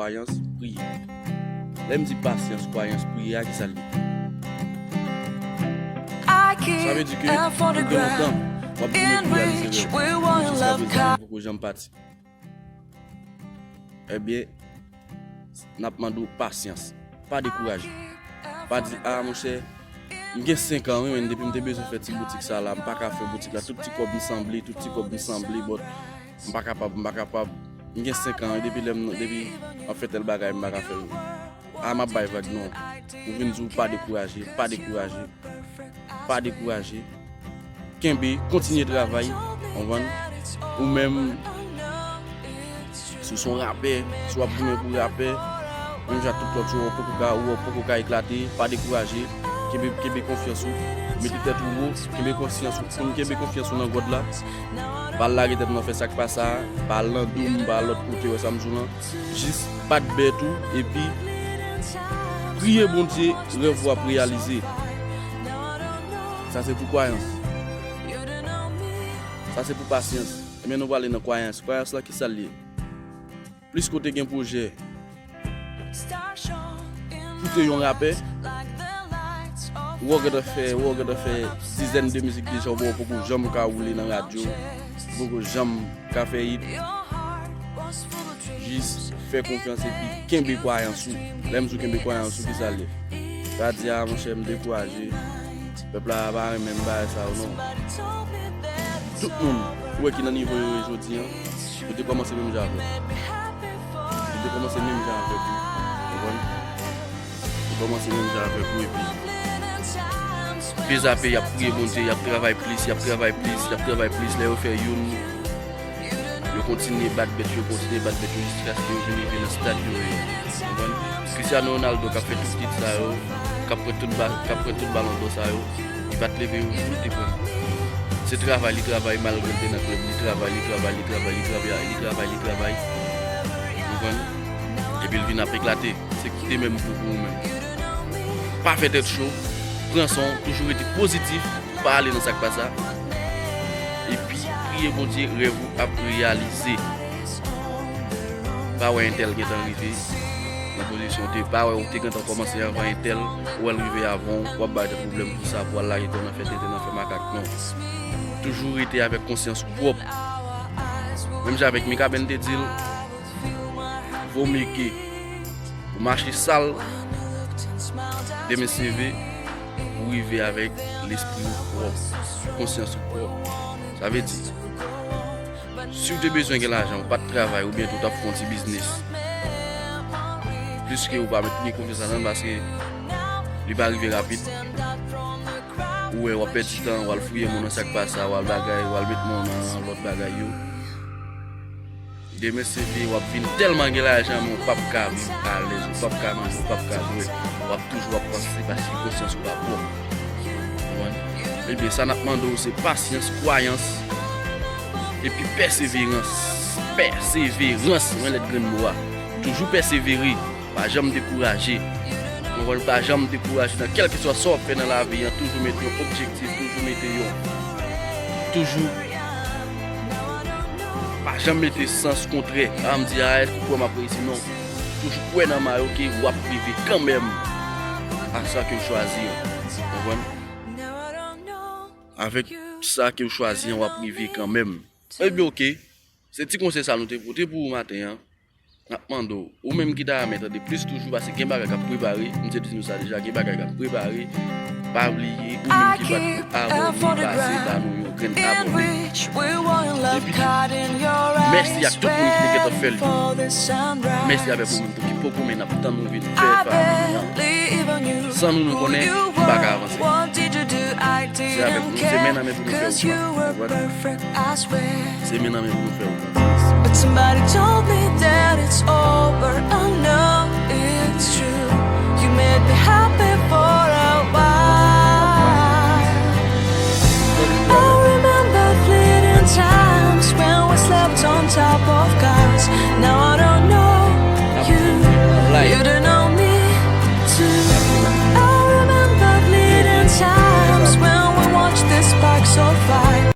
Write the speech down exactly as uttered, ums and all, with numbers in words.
kwayans, priye. Lè m di pasyans, kwayans, priye a, ki sa l ye? Sa vle di ke pou gen lontan w ap goumen pou reyalize rèv ou, jiska prezan ou poko janm pati. Ebyen, n ap mande w pasyans. Pa dekouraje. Pa di, "A, monchè, m gen senk an, wi, men depi m te bezwen fè ti boutik sa la, m pa ka fè boutik la. Tout ti kòb m sanble, tout ti kòb m sanble, but m pa kapab, m pa kapab. M gen senk an, wi, depi lè m, depi m ap fè tèl bagay, m pa ka fè l." A, m ap bay vag, non. Ou vin di w pa dekouraje, pa dekouraje. Pa dekouraje. Kenbe, kontinye travay, konprann? Ou menm, si w se yon rapè, si w ap goumen pou rapè, menm jan tout lòt yo, w poko ka, ou poko ka eklate, pa dekouraje. Kenbe, kenbe konfyans ou, mete tèt ou wo, kenbe konfyans ou, kenbe konfyans ou nan God la. Pa al lage tèt ou nan fè sa k pa sa, pa al nan doum, pa al lòt kote, wè sa m di w lan. Jis bat bèt ou, epi priye Bondye, rèv ou ap reyalize. Sa se pou kwayans. Sa se pou pasyans. Ebyen, nou prale nan kwayans. Kwayans la, ki sa l ye? Plis kote gen pwojè, ou te yon rapè, ou gentan fè, ou gentan fè dizèn de mizik deja, ou poko janm ka woule nan radyo, ou poko janm ka fè hit. Jis fè konfyans epi kenbe kwayans ou. Lè m di w kenbe kwayans ou, ki sa l ye? Pa di, "A, monchè, m dekouraje. Pèp la pa renmen m, bagay sa yo," non. Tout moun ou wè ki nan nivo yo ye jodi a, yo te kòmanse menm jan avè w. Yo te kòmanse menm jan avèk ou. Konprann? Yo kòmanse menm jan avèk ou, epi pezape, y ap priye Bondye, y ap travay plis, y ap travay plis, y ap travay plis. Lè yo fè youn, yo kontinye bat bèt yo, kontinye bat bèt yo jiskaske yo vin rive nan stad yo ye. Konprann? Cristiano Ronaldo k ap fè tout tit sa yo, k ap pran tout ba-, k ap pran tout balon dò sa yo, li pa t leve yon jou, li te pran. Se travay li travay, malgre l te nan klèb, li travay, li travay, li travay, li travay, li travay, li travay. Konprann? Epi l vin ap eklate. Se kite menm pou ou menm. Pa fè tèt cho, pran san w, toujou rete pozitif, pa ale nan sa k pa sa. Epi, priye Bondye, rèv ou ap reyalize. Pa wè entèl gentan rive nan pozisyon w te, pa wè ou te gentan kòmanse anvan entèl, ou wè l rive avan w, w ap bay tèt pwoblèm pou sa, pou al lage kò w nan fè tenten, nan fè makak, non. Toujou rete avèk konsyans pwòp. Menm jan avèk Mikaben te di l, vo mye ke ou mache sal, demen seve, ou rive avèk lespri ou pwòp, konsyans ou pwòp. Sa vle di, si w te bezwen gen lajan, ou pa t travay, oubyen tou w t ap fè yon ti biznis, pliske ou pa met gen konfyans ladan l, paske li pa rive rapid. Ou wè, w ap pèdi tan, w al fouye moun nan sa k pa sa, w al bagay, w al met moun nan lòt bagay yo. Demen seve, w ap vin tèlman gen lajan, men w p ap ka viv alèz, w p ap ka manje, w p ap ka bwè. W ap toujou ap panse paske konsyans ou pa pwòp. Konprann? Ebyen, sa n ap mande w, se pasyans, kwayans, epi pèseverans. Pèseverans, mwen lèt grenn mo a. Toujou pèsevere. Pa janm dekouraje. Konprann? Pa janm dekouraje nan kèlkeswa sa w ap fè nan lavi an. Toujou mete yon objektif, toujou mete yon, toujou pa janm mete sans kontrè. Pa janm di, "A, èske w kwè m ap reyisi?" Non. Toujou kwè nan may ou ke w ap rive kanmenm a sa ke w chwazi an. Konprann? Avèk sa ke w chwazi an, w ap rive kanmenm. Ebyen, oke. Se ti konsèy sa nou te pote pou ou maten an. N ap mande w, ou menm ki ta renmen tande plis toujou, paske gen bagay k ap prepare, m te di nou sa deja, gen bagay k ap prepare. Pa bliye, ou menm ki pa t abòne, pase ba nou yon grenn abòne. Epi tou, mèsi ak tout moun ki te gentan fè l yo. Mèsi avèk ou menm tou ki poko, men n ap tann ou vin fè fanmi an. San nou, nou konnen nou pa ka avanse. Se avèk nou, se men nan men pou nou fè wout la. Konprann? Se men nan men pou nou fè wout la. But somebody told me that it's over.